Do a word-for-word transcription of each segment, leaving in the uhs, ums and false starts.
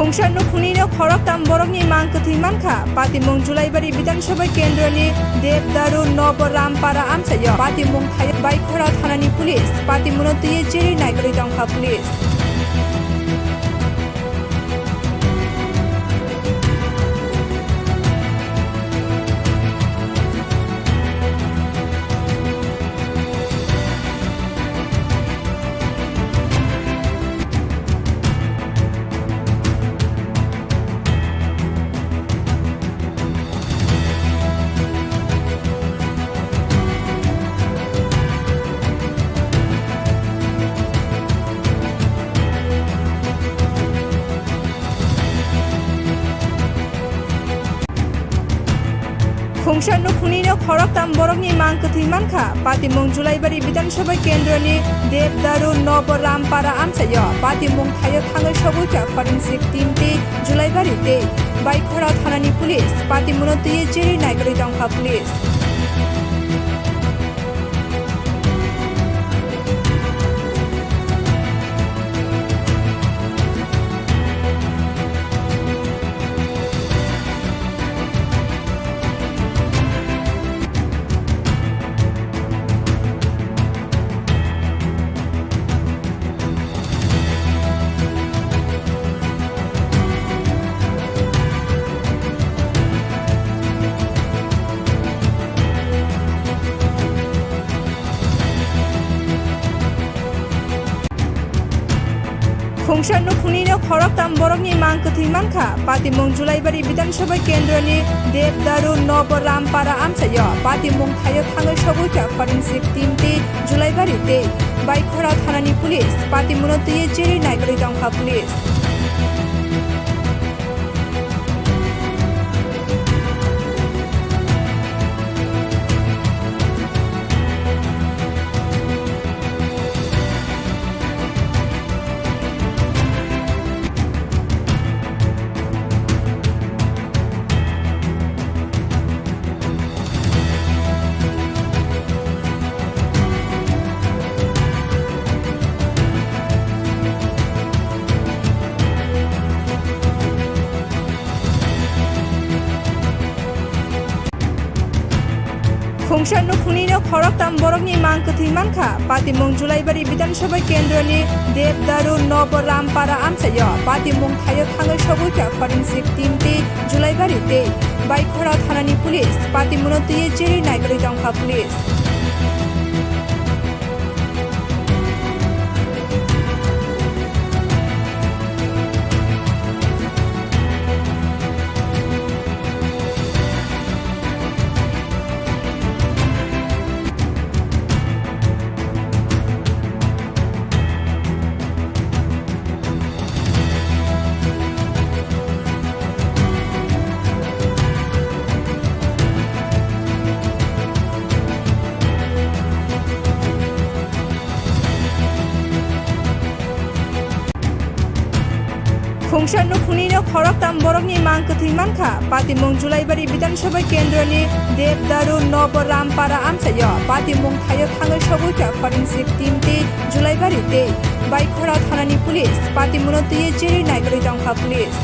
Khungsa nukhungni no khoroktham borokni mang kwthwi mankha. Patimung Julaibari Bidhan Sabha Kendroni Devdaru Nobo Rampara amchaio patimung thaio Baikhora thanani police. Patimungno twiwi cherwi naikolwi tongkha police. Khungsa nukhungni no khoroktham borokni mang kwthwi mankha. Patimung Julaibari Bidhan Sabha Kendroni Devdaru Nobo Rampara amchaio patimung thaio thangwi sogwi kha forensic team tei Julaibari tei Baikhora thanani police. Patimungno twiwi cherwi naikolwi tongkha police. Khungsa nukhungni no khoroktham borokni mang kwthwi mankha. Patimung Julaibari Bidhan Sabha Kendroni Devdaru Nobo Rampara amchaio patimung thaio thangwi sogwi kha forensic team tei Julaibari tei Baikhora thanani police. Patimungno twiwi cherwi naikolwi tongkha police. Khungsa nukhungni no khoroktham borokni mang kwthwi mankha. Patimung Julaibari Bidhan Sabha Kendroni Devdaru Nobo Rampara amchaio patimung thaio thangwi sogwi kha forensic team tei Julaibari tei Baikhora thanani police. Patimungno twiwi cherwi naikolwi tongkha police. Khungsa nukhungni no khoroktham borokni mang kwthwi mankha. Patimung Julaibari Bidhan Sabha Kendroni Devdaru Nobo Rampara amchaio patimung thaio thangwi sogwi kha forensic team tei Julaibari tei Baikhora thanani police. Patimungno twiwi cherwi naikolwi tongkha police.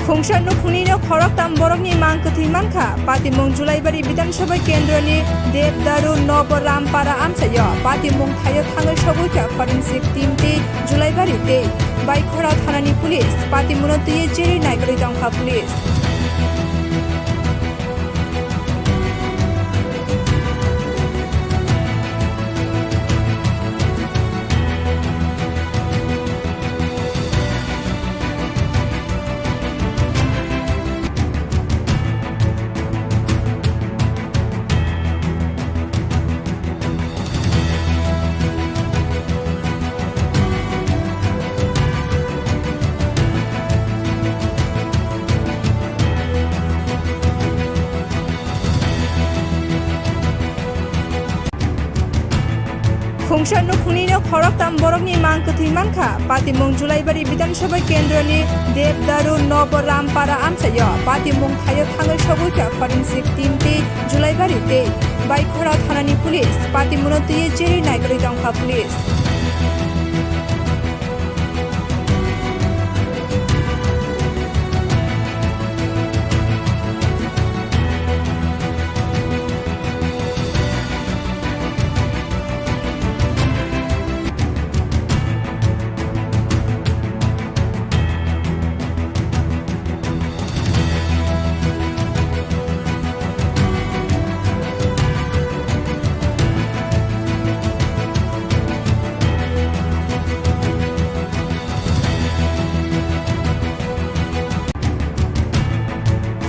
Khungsa nukhungni no khoroktham borokni mang kwthwi mankha. Patimung Julaibari Bidhan Sabha Kendroni Devdaru Nobo Rampara amchaio patimung thaio thangwi sogwi kha forensic team tei Julaibari tei Baikhora thanani police. Patimungno twiwi cherwi naikolwi tongkha police. Khungsa nukhungni no khoroktham borokni mang kwthwi mankha. Patimung Julaibari Bidhan Sabha Kendroni Devdaru Nobo Rampara amchaio patimung thaio thangwi sogwi kha forensik team tei Julaibari tei Baikhora thanani police. Patimungno twiwi cherwi naikolwi tongkha police.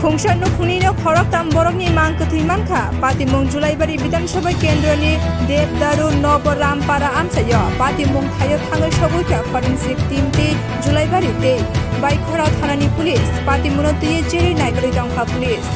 Khungsa nukhungni no khoroktham borokni mang kwthwi mankha. Patimung Julaibari Bidhan Sabha Kendroni Devdaru Nobo Rampara amchaio patimung thaio thangwi sogwi kha forensik team tei Julaibari tei Baikhora thanani police. Patimungno twiwi cherwi naikolwi tongkha police.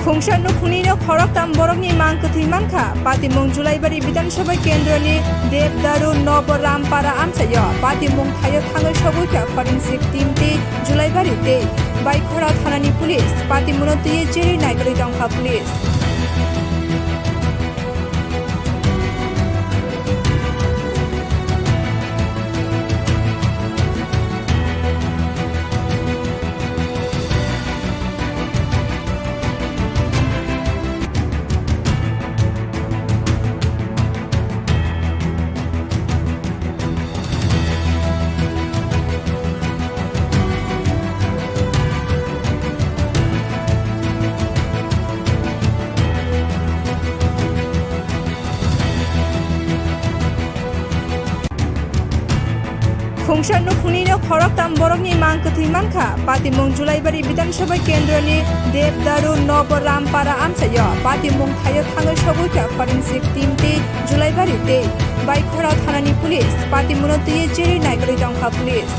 Khungsa nukhungni no khoroktham borokni mang kwthwi mankha. Patimung Julaibari Bidhan Sabha Kendroni Devdaru Nobo Rampara amchaio patimung thaio thangwi sogwi kha forensik team tei Julaibari tei Baikhora thanani police. Patimungno twiwi cherwi naikolwi tongkha police. Khungsa nukhungni no khoroktham borokni mang kwthwi mankha. Patimung Julaibari Bidhan Sabha Kendroni Devdaru Nobo Rampara amchaio patimung thaio thangwi sogwi kha forensik team tei Julaibari tei Baikhora thanani police. Patimungno twiwi cherwi naikolwi tongkha police.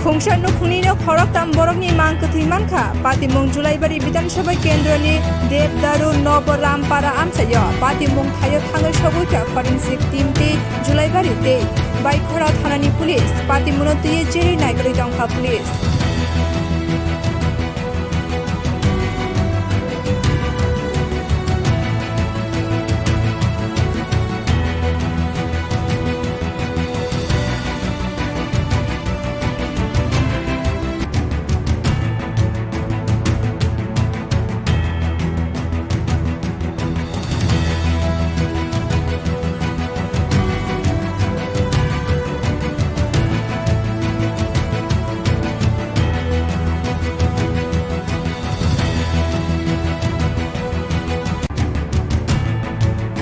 Khungsa nukhungni no khoroktham borokni mang kwthwi mankha. Patimung Julaibari Bidhan Sabha Kendroni Devdaru Nobo Rampara amchaio patimung thaio thangwi sogwi kha forensik team tei Julaibari tei Baikhora thanani police. Patimungno twiwi cherwi naikolwi tongkha police.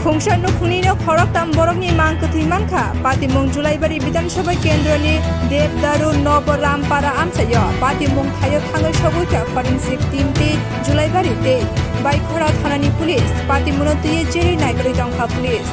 Khungsa nukhungni no khoroktham borokni mang kwthwi mankha. Patimung Julaibari Bidhan Sabha Kendroni Devdaru Nobo Rampara amchaio patimung thaio thangwi sogwi kha forensik team tei Julaibari tei Baikhora thanani police. Patimungno twiwi cherwi naikolwi tongkha police.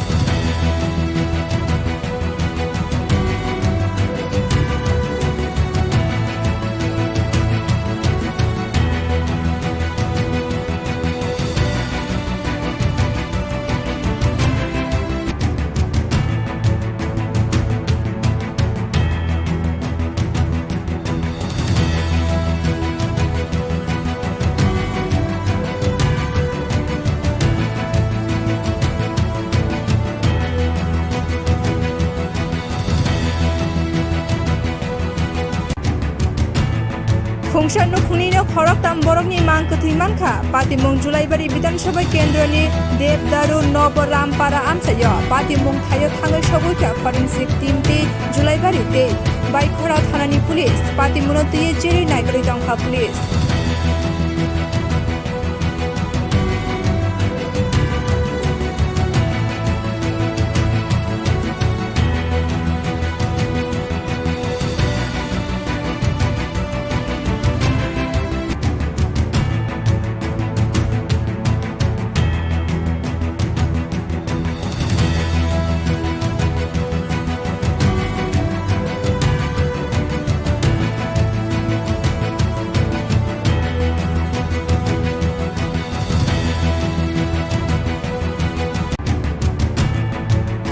Khungsa nukhungni no khoroktham borokni mang kwthwi mankha. Patimung Julaibari Bidhan Sabha Kendroni Devdaru Nobo Rampara amchaio patimung thaio thangwi sogwi kha forensik team tei Julaibari tei Baikhora thanani police. Patimungno twiwi cherwi naikolwi tongkha police.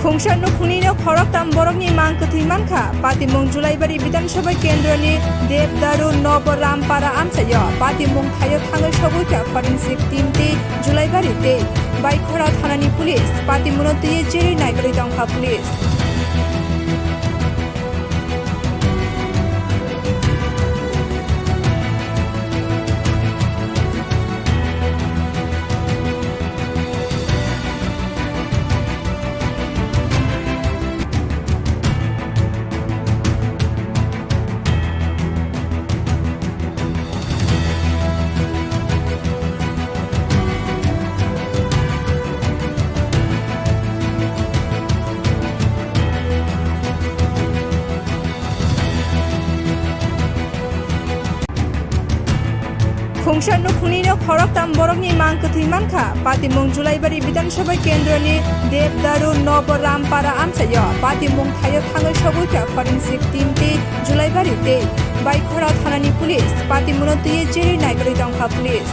Khungsa nukhungni no khoroktham borokni mang kwthwi mankha. Patimung Julaibari Bidhan Sabha Kendroni Devdaru Nobo Rampara amchaio patimung thaio thangwi sogwi kha forensik team tei Julaibari tei Baikhora thanani police. Patimungno twiwi cherwi naikolwi tongkha police. Khungsa nukhungni no khoroktham borokni mang kwthwi mankha. Patimung Julaibari Bidhan Sabha Kendroni Devdaru Nobo Rampara amchaio patimung thaio thangwi sogwi kha forensik team tei Julaibari tei Baikhora thanani police. Patimungno twiwi cherwi naikolwi tongkha police.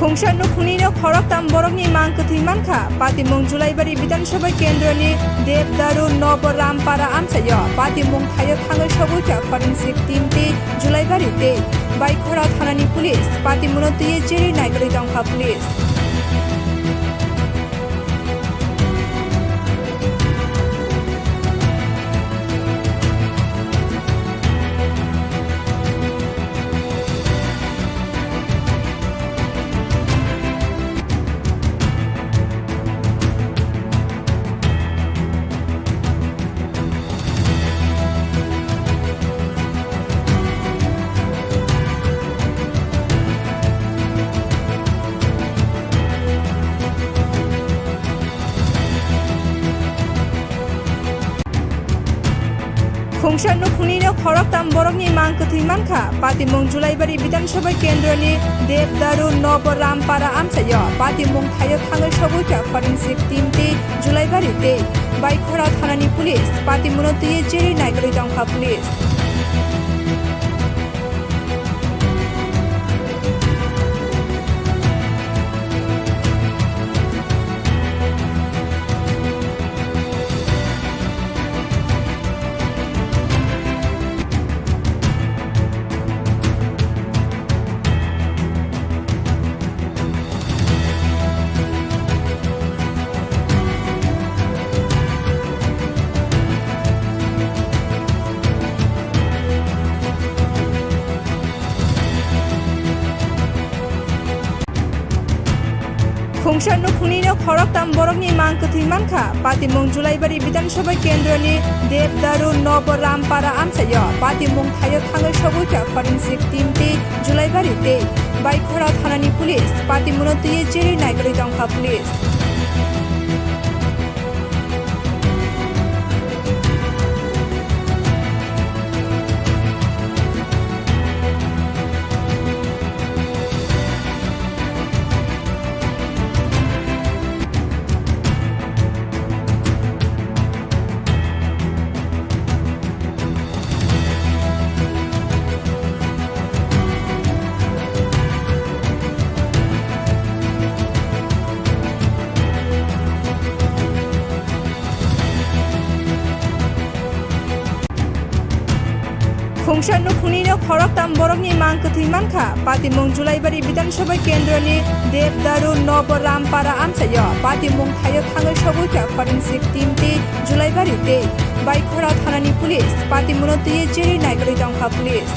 Khungsa nukhungni no khoroktham borokni mang kwthwi mankha. Patimung Julaibari Bidhan Sabha Kendroni Devdaru Nobo Rampara amchaio patimung thaio thangwi sogwi kha forensik team tei Julaibari tei Baikhora thanani police. Patimungno twiwi cherwi naikolwi tongkha police. Khungsa nukhungni no khoroktham borokni mang kwthwi mankha. Patimung Julaibari Bidhan Sabha Kendroni Devdaru Nobo Rampara amchaio patimung thaio thangwi sogwi kha forensik team tei Julaibari tei Baikhora thanani police. Patimungno twiwi cherwi naikolwi tongkha police. Khungsa nukhungni no khoroktham borokni mang kwthwi mankha. Patimung Julaibari Bidhan Sabha Kendroni Devdaru Nobo Rampara amchaio patimung thaio thangwi sogwi kha forensik team tei Julaibari tei Baikhora thanani police. Patimungno twiwi cherwi naikolwi tongkha police. Khungsa nukhungni no khoroktham borokni mang kwthwi mankha. Patimung Julaibari Bidhan Sabha Kendroni Devdaru Nobo Rampara amchaio patimung thaio thangwi sogwi kha forensik team tei Julaibari tei Baikhorao thanani police. Patimungno twiwi cherwi naikolwi tongkha police.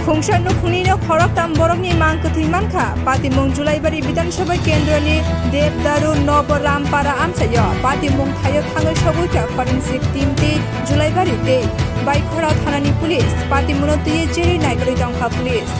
Khungsa nukhungni no khoroktham borokni mang kwthwi mankha. Patimung Julaibari Bidhan Sabha Kendroni Devdaru Nobo Rampara amchaio patimung thaio thangwi sogwi kha forensik team tei Julaibari tei Baikhorao thanani police. Patimungno twiwi cherwi naikolwi tongkha police.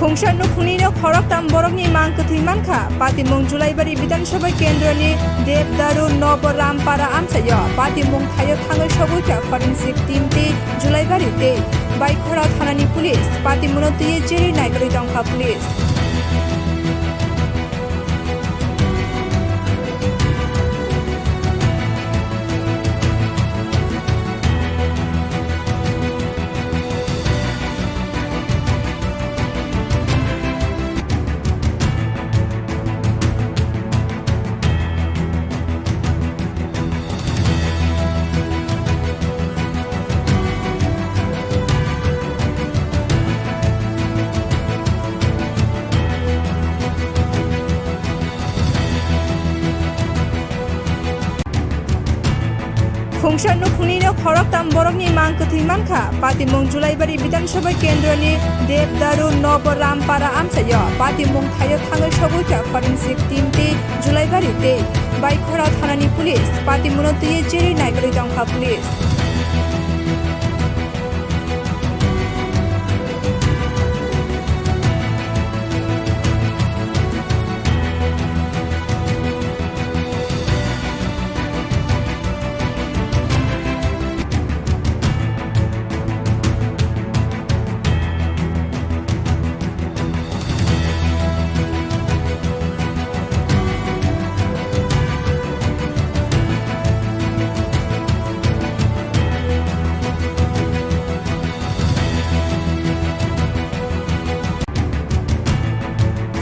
Khungsa nukhungni no khoroktham borokni mang kwthwi mankha. Patimung Julaibari Bidhan Sabha Kendroni Devdaru Nobo Rampara amchaio patimung thaio thangwi sogwi kha forensik team tei Julaibari tei Baikhorao thanani police. Patimungno twiwi cherwi naikolwi tongkha police. Khungsa nukhungni no khoroktham borokni mang kwthwi mankha. Patimung Julaibari Bidhan Sabha Kendroni Devdaru Nobo Rampara amchaio patimung thaio thangwi sogwi kha forensik team tei Julaibari tei Baikhorao thanani police. Patimungno twiwi cherwi naikolwi tongkha police.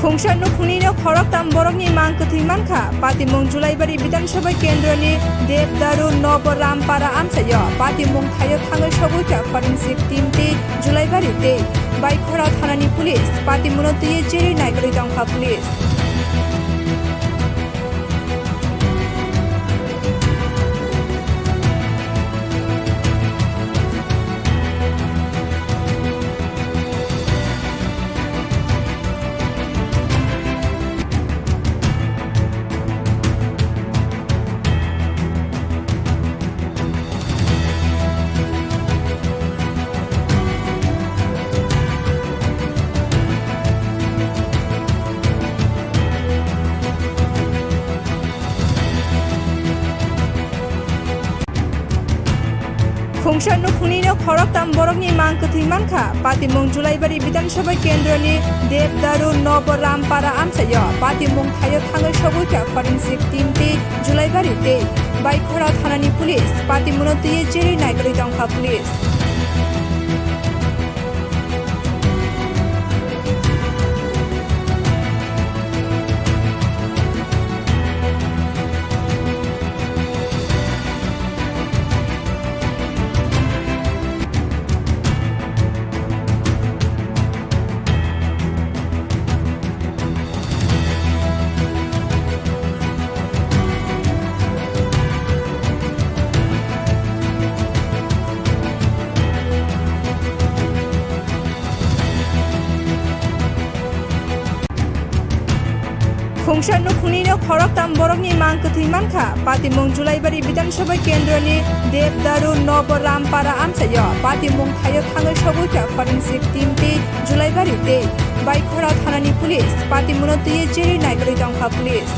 Khungsa nukhungni no khoroktham borokni mang kwthwi mankha. Patimung Julaibari Bidhan Sabha Kendroni Devdaru Nobo Rampara amchaio patimung thaio thangwi sogwi kha forensik team tei Julaibari tei Baikhorao thanani police. Patimungno twiwi cherwi naikolwi tongkha police. Khungsa nukhungni no khoroktham borokni mang kwthwi mankha. Patimung Julaibari Bidhan Sabha Kendroni Devdaru Nobo Rampara amchaio patimung thaio thangwi sogwi kha forensik team tei Julaibari tei Baikhorao thanani police. Patimungno twiwi cherwi naikolwi tongkha police. Khungsa nukhungni no khoroktham borokni mang kwthwi mankha. Patimung Julaibari Bidhan Sabha Kendroni Devdaru Nobo Rampara amchaio patimung thaio thangwi sogwikha forensic team tei Julaibari tei Baikhora thanani police. Patimungno twiwi cherwi naikolwi tongkha police.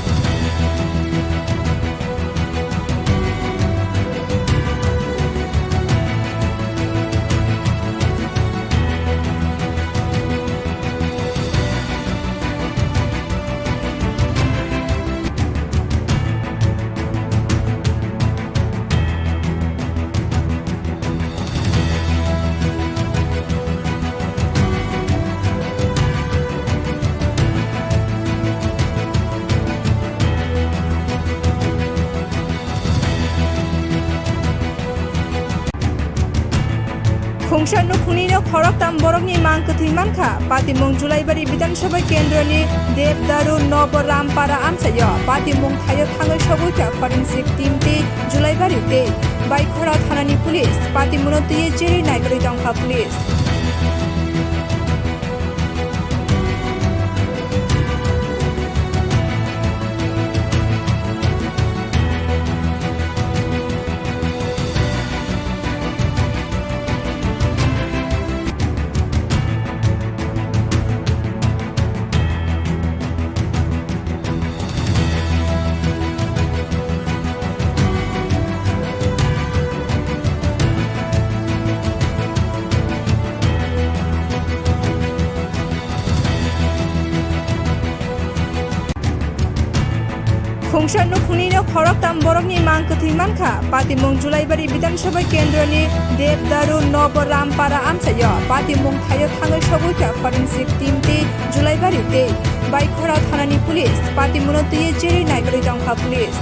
Khungsa nukhungni no khoroktham borokni mang kwthwi mankha. Patimung Julaibari Bidhan Sabha Kendroni Devdaru Nobo Rampara amchaio patimung thaio thangwi sogwikha forensic team tei Julaibari tei Baikhora thanani police. Patimungno twiwi cherwi naikolwi tongkha police. Khungsa nukhungni no khoroktham borokni mang kwthwi mankha. Patimung Julaibari Bidhan Sabha Kendroni Devdaru Nobo Rampara amchaio patimung thaio thangwi sogwikha forensic team tei Julaibari tei Baikhora thanani police. Patimungno twiwi cherwi naikolwi tongkha police.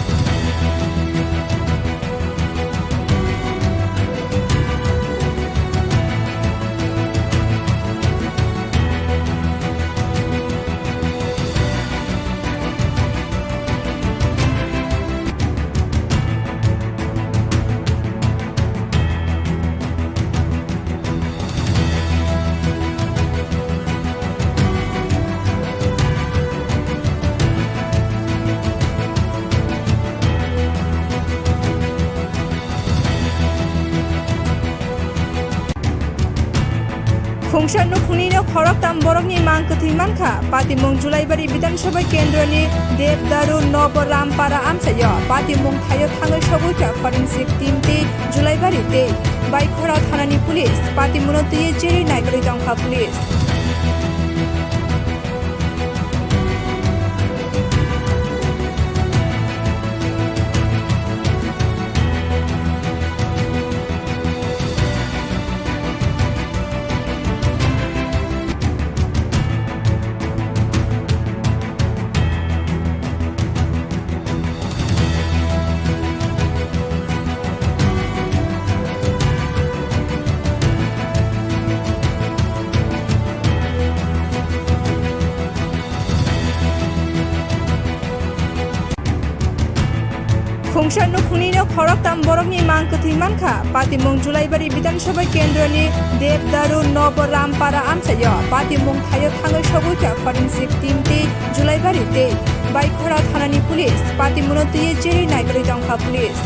Khungsa nukhungni no khoroktham borokni mang kwthwi mankha. Patimung Julaibari Bidhan Sabha Kendroni Devdaru Nobo Rampara amchaio patimung thaio thangwi sogwikha forensic team tei Julaibari tei Baikhora thanani police. Patimungno twiwi cherwi naikolwi tongkha police. Khungsa nukhungni no khoroktham borokni mang kwthwi mankha. Patimung Julaibari Bidhan Sabha Kendroni Devdaru Nobo Rampara amchaio patimung thaio thangwi sogwikha forensic team tei Julaibari tei Baikhora thanani police. Patimungno twiwi cherwi naikolwi tongkha police.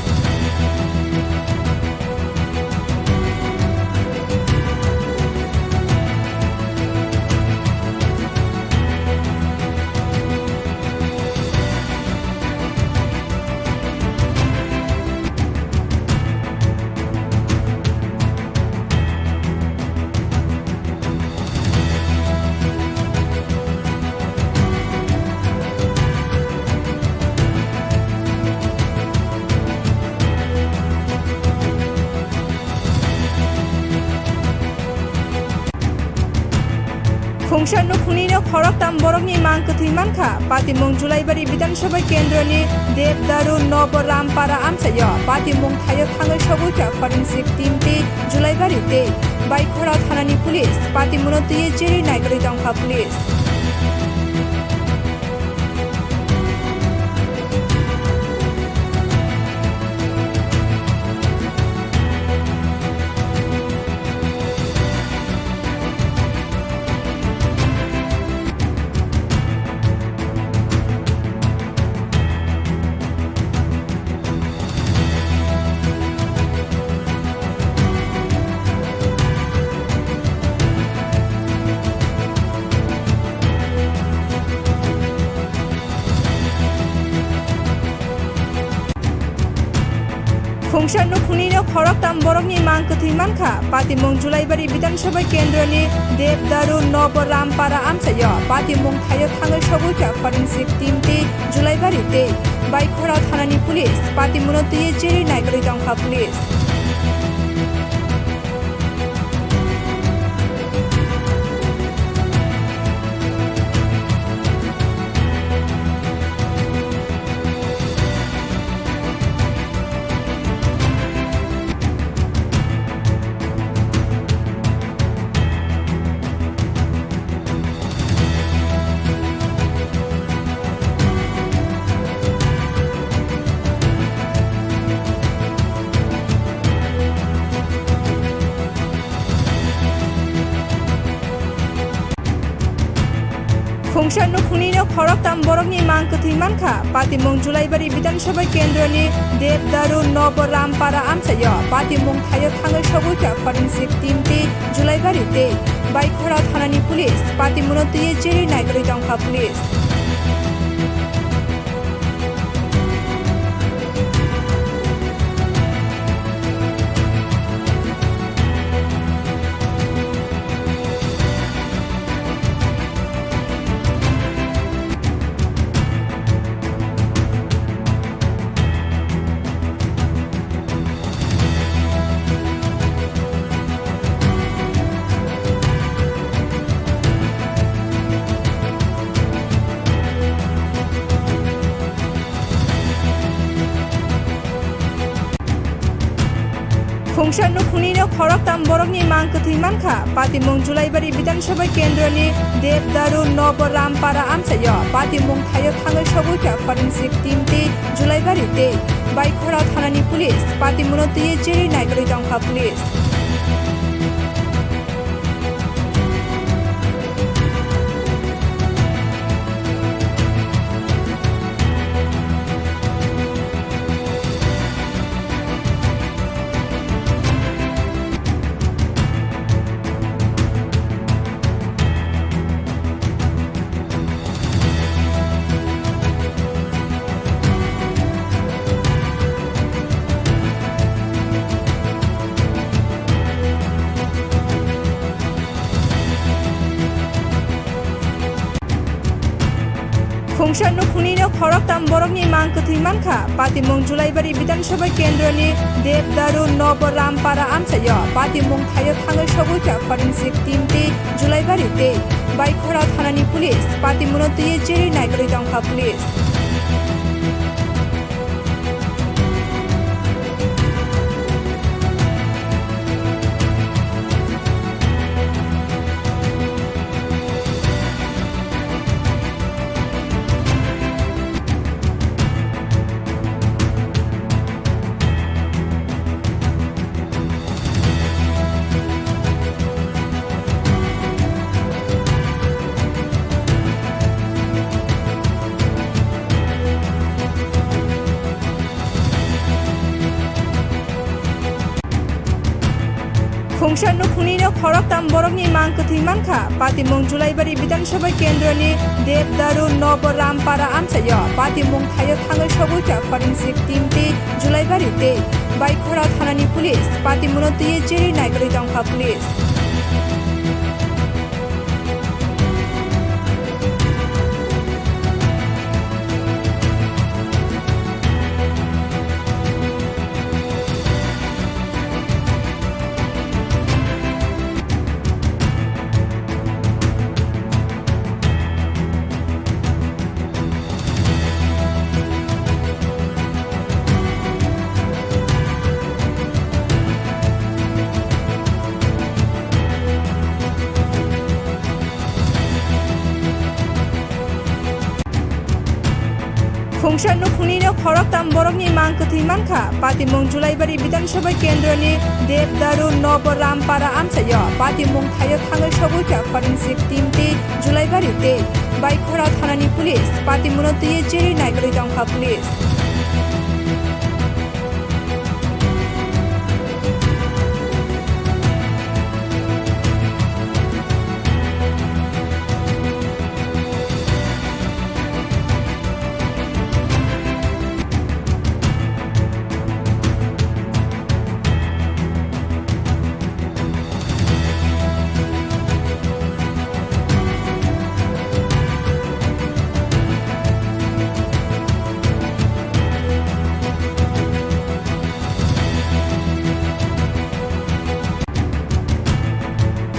Khungsa nukhungni no khoroktham borokni mang kwthwi mankha. Patimung Julaibari Bidhan Sabha Kendroni Devdaru Nobo Rampara amchaio patimung thaio thangwi sogwikha forensic team tei Julaibari tei Baikhora thanani police. Patimungno twiwi cherwi naikolwi tongkha police. Khungsa nukhungni no khoroktham borokni mang kwthwi mankha. Patimung Julaibari Bidhan Sabha Kendroni Devdaru Nobo Rampara amchaio patimung thaio thangwi sogwi kha forensic team tei Julaibari tei Baikhora thanani police. Patimungno twiwi cherwi naikolwi tongkha police. Khungsa nukhungni no khoroktham borokni mang kwthwi mankha. Patimung Julaibari Bidhan Sabha Kendroni Devdaru Nobo Rampara amchaio patimung thaio thangwi sogwi kha forensic team tei Julaibari tei Baikhora thanani police. Patimungno twiwi cherwi naikolwi tongkha police. Khungsa nukhungni no khoroktham borokni mang kwthwi mankha. Patimung Julaibari Bidhan Sabha Kendroni Devdaru Nobo Rampara amchaio patimung thaio thangwi sogwi kha forensic team tei Julaibari tei Baikhora thanani police. Patimungno twiwi cherwi naikolwi tongkha police. Khungsa nukhungni no khoroktham borokni mang kwthwi mankha. Patimung Julaibari Bidhan Sabha Kendroni Devdaru Nobo Rampara amchaio patimung thaio thangwi sogwi kha forensic team tei Julaibari tei Baikhora thanani police. Patimungno twiwi cherwi naikolwi tongkha police. Khungsa nukhungni no khoroktham borokni mang kwthwi mankha. Patimung Julaibari Bidhan Sabha Kendroni Devdaru Nobo Rampara amchaio patimung thaio thangwi sogwi kha forensic team tei Julaibari tei Baikhora thanani police. Patimungno twiwi cherwi naikolwi tongkha police. Khungsa nukhungni no khoroktham borokni mang kwthwi mankha. Patimung Julaibari Bidhan Sabha Kendroni Devdaru Nobo Rampara amchaio patimung thaio thangwi sogwi kha forensic team tei Julaibari tei Baikhora thanani police. Patimungno twiwi cherwi naikolwi tongkha police.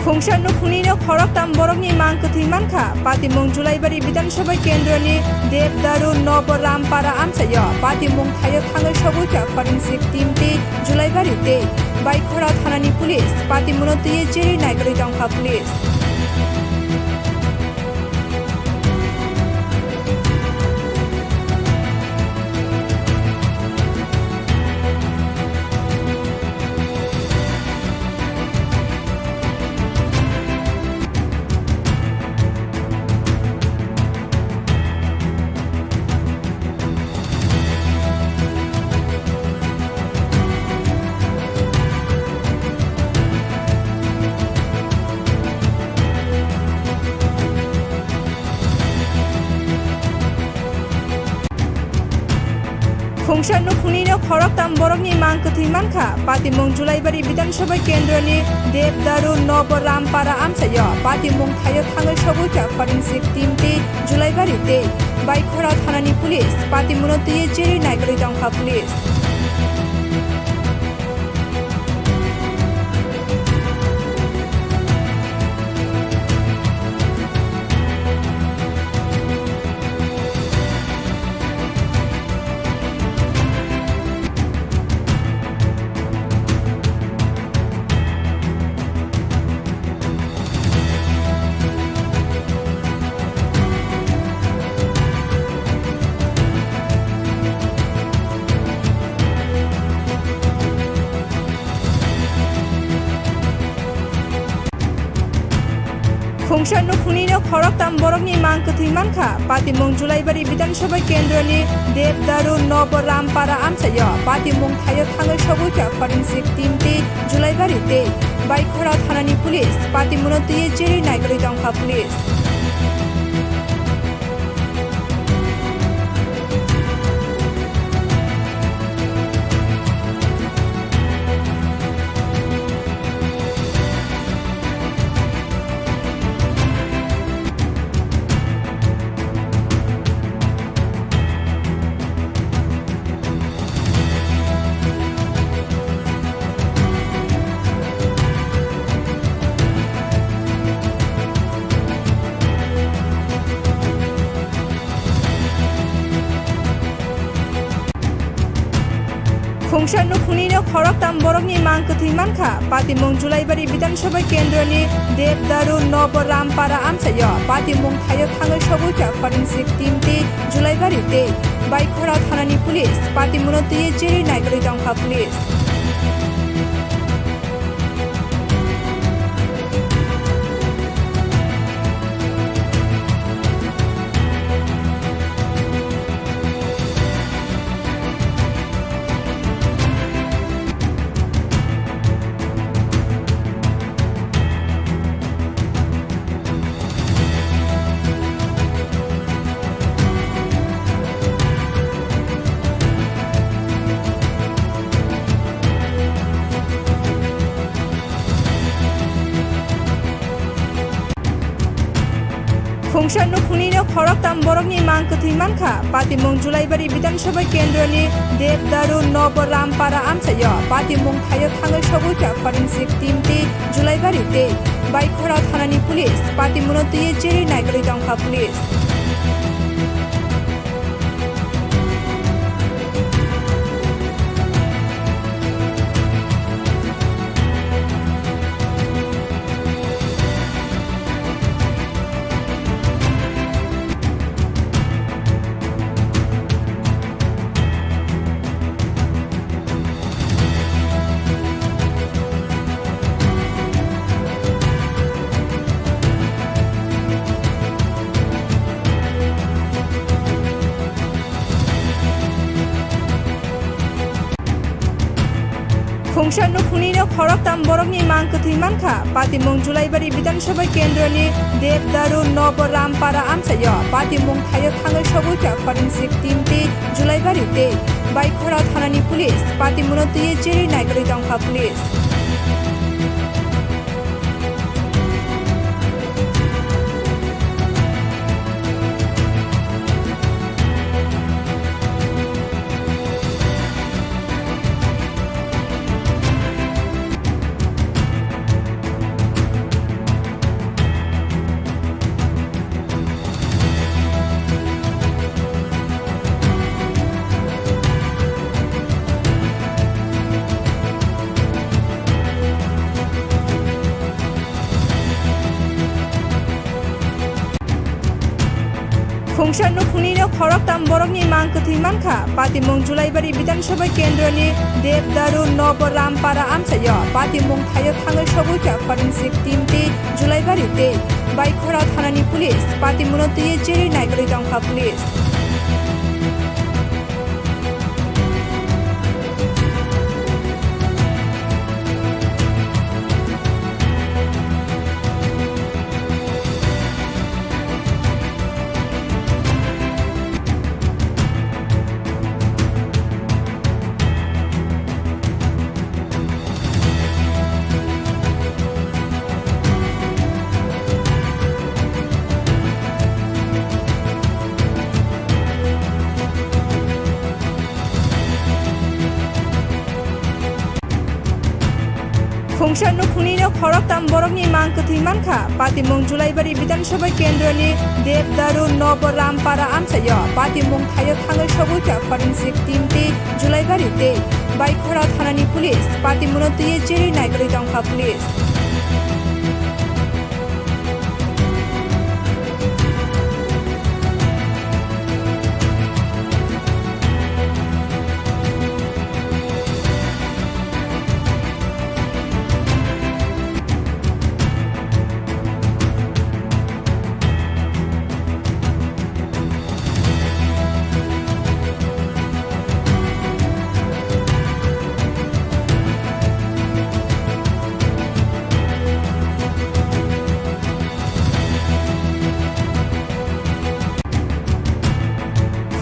Khungsa nukhungni no khoroktham borokni mang kwthwi mankha. Patimung Julaibari Bidhan Sabha Kendroni Devdaru Nobo Rampara amchaio patimung thaio thangwi sogwi kha forensik team tei Julaibari tei Baikhora thanani police. Patimungno twiwi cherwi naikolwi tongkha police. Khungsa nukhungni no khoroktham borokni mang kwthwi mankha. Patimung Julaibari Bidhan Sabha Kendroni Devdaru Nobo Rampara amchaio patimung thaio thangwi sogwi kha forensik team tei Julaibari tei Baikhora thanani police. Patimungno twiwi cherwi naikolwi tongkha police. Khungsa nukhungni no khoroktham borokni mang kwthwi mankha. Patimung Julaibari Bidhan Sabha Kendroni Devdaru Nobo Rampara amchaio patimung thaio thangwi sogwi kha forensik team tei Julaibari tei Baikhora thanani police. Patimungno twiwi cherwi naikolwi tongkha police. Khungsa nukhungni no khoroktham borokni mang kwthwi mankha. Patimung Julaibari Bidhan Sabha Kendroni Devdaru Nobo Rampara amchaio patimung thaio thangwi sogwi kha forensik team tei Julaibari tei Baikhora thanani police. Patimungno twiwi cherwi naikolwi tongkha police. Khungsa nukhungni no khoroktham borokni mang kwthwi mankha. Patimung Julaibari Bidhan Sabha Kendroni Devdaru Nobo Rampara amchaio patimung thaio thangwi sogwi kha forensik team tei Julaibari tei Baikhora thanani police. Patimungno twiwi cherwi naikolwi tongkha police. Khungsa nukhungni no khoroktham borokni mang kwthwi mankha. Patimung Julaibari Bidhan Sabha Kendroni Devdaru Nobo Rampara amchaio patimung thaio thangwi sogwi kha forensik team tei Julaibari tei Baikhora thanani police. Patimungno twiwi cherwi naikolwi tongkha police. Khungsa nukhungni no khoroktham borokni mang kwthwi mankha. Patimung Julaibari Bidhan Sabha Kendroni Devdaru Nobo Rampara amchaio patimung thaio thangwi sogwi kha forensic team tei Julaibari tei Baikhora thanani police. Patimungno twiwi cherwi naikolwi tongkha police. Khungsa nukhungni no khoroktham borokni mang kwthwi mankha. Patimung Julaibari Bidhan Sabha Kendroni Devdaru Nobo Rampara amchaio patimung thaio thangwi sogwi kha forensic team tei Julaibari tei Baikhora thanani police. Patimungno twiwi cherwi naikolwi tongkha police.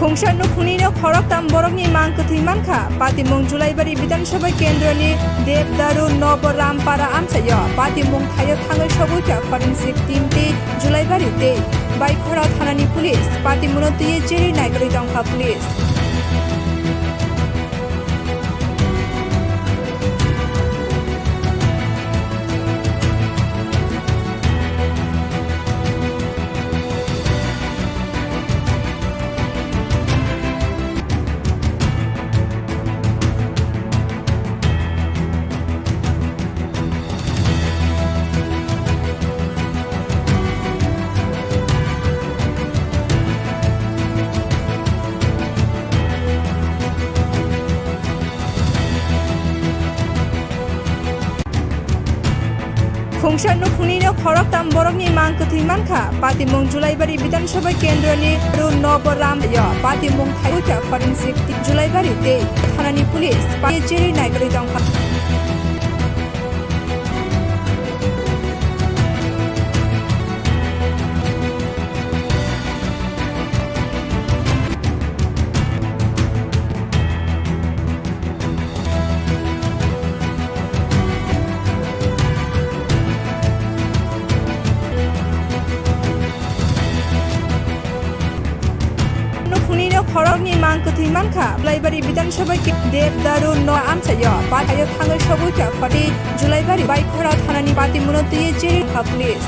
Khungsa nukhungni no khoroktham borokni mang kwthwi mankha. Patimung Julaibari Bidhan Sabha Kendroni Devdaru Nobo Rampara amchaio patimung thaio thangwi sogwi kha forensic team tei Julaibari tei Baikhora thanani police. Patimungno twiwi cherwi naikolwi tongkha police. Khungsa nukhungni no khoroktham borokni mang kwthwi mankha. Patimung Julaibari Bidhan Sabha Kendroni Nobo Rampara patimung thaio kha forensic team Julaibari tei thanani police. Pai cherwi naikolwi tongkha. Nukhungni no khorokni mang kwthwi mankha. Julaibari Bidhan Sabha ke Devdaru no amchaio pathaio thangwi sogwi kha khoti Julaibari Baikhora thanani patimungno twiwi cherwi kha police.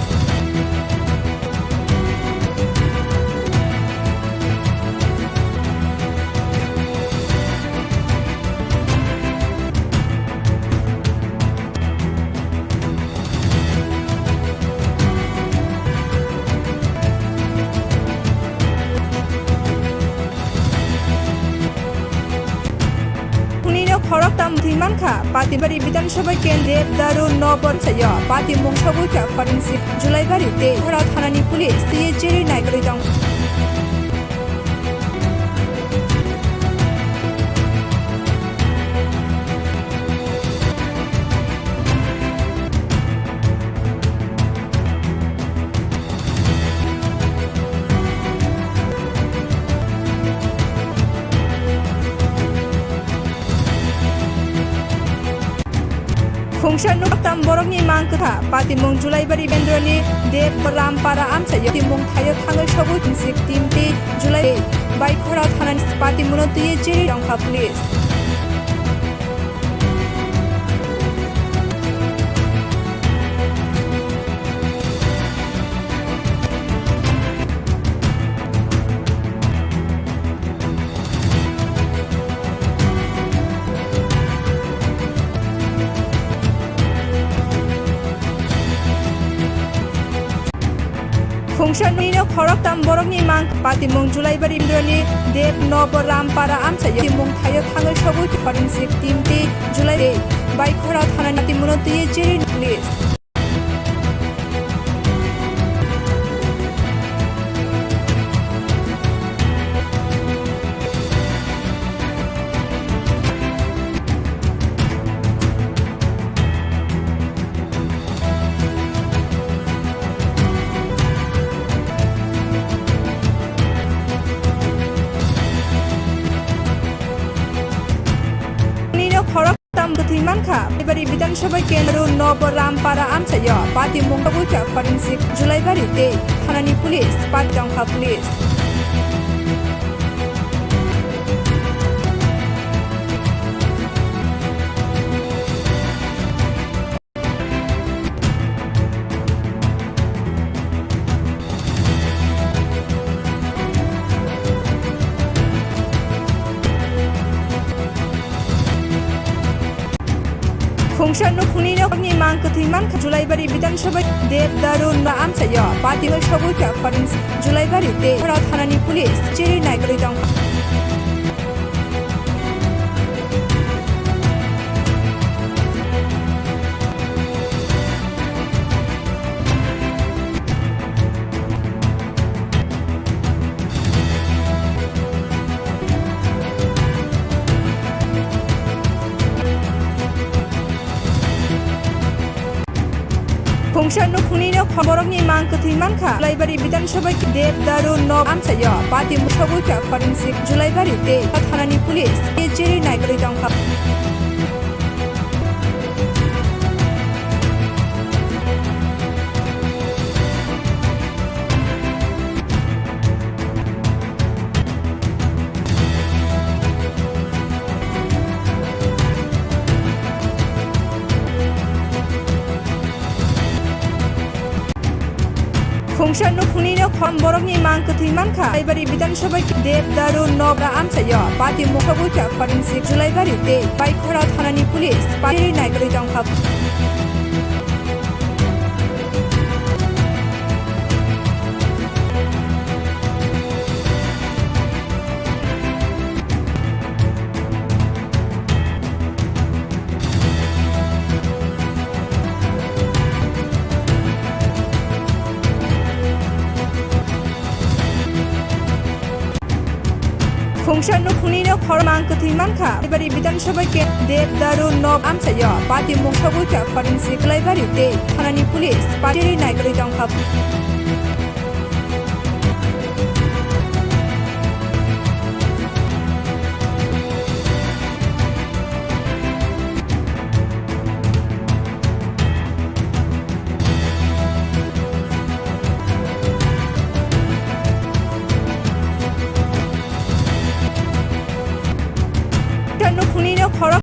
Khoroktham thwi mankha, Patibari Bidhan Sabha Kendro Devdaru Nobo amchaio patimung sogwi kha forensic Julaibari tei Baikhora thanani police twiwi cherwi naikolwi tong. Khungsa nukhungtam borokni mang kwthwi kha, patimung Julaibari Bendroni Deb Rampara amchaio patimung thaio thangwi sogwi forensic team tei Julai Baikhora thanani patimungno twiwi cherwi tongkha police. Khungsa nokni no khoroktham borokni mang patimung Julaibari Indroni Deb Nobo Rampara amchaio patimung thaio thangwi sogwi forensic team tei Julai tei Baikhora thanani patimungno twiwi cherwi police. Nino khorok tam bwthwi mankha. Bari Bidhan Sabha kendro Nobo Rampara amchaio patimung tobwi kha forensic Julaibari tei thanani police, pat tongkha police. Khungsa nukhungni nokni mang kwthwi mankha Julaibari Bidhan Sabha Deb Daru no amchaio patimung sogwi kha forensic Julaibari tei Baikhora thanani police cherwi naikolwi tongkha. Khungsa nukhungni no khoroktham borokni mang kwthwi mankha. Julaibari Bidhan Sabha Deb Daru no amchaio patimung sogwi kha forensic Julaibari tei thanani police cherwi naikolwi tongkha. Khungsa nukhungni no khoroktham borokni mang kwthwi mankha. Julaibari Bidhan Sabha Deb Daru no amchaio patimung sogwi kha forensic Julaibari tei Baikhora thanani police cherwi naikolwi tongkha. Khungsa nukhungni no khoroktham mang kwthwi mankha. Julaibari Bidhan Sabha Deb Daru no amchaio patimung sogwi kha forensic Julaibari tei thanani police cherwi naikolwi tongkha.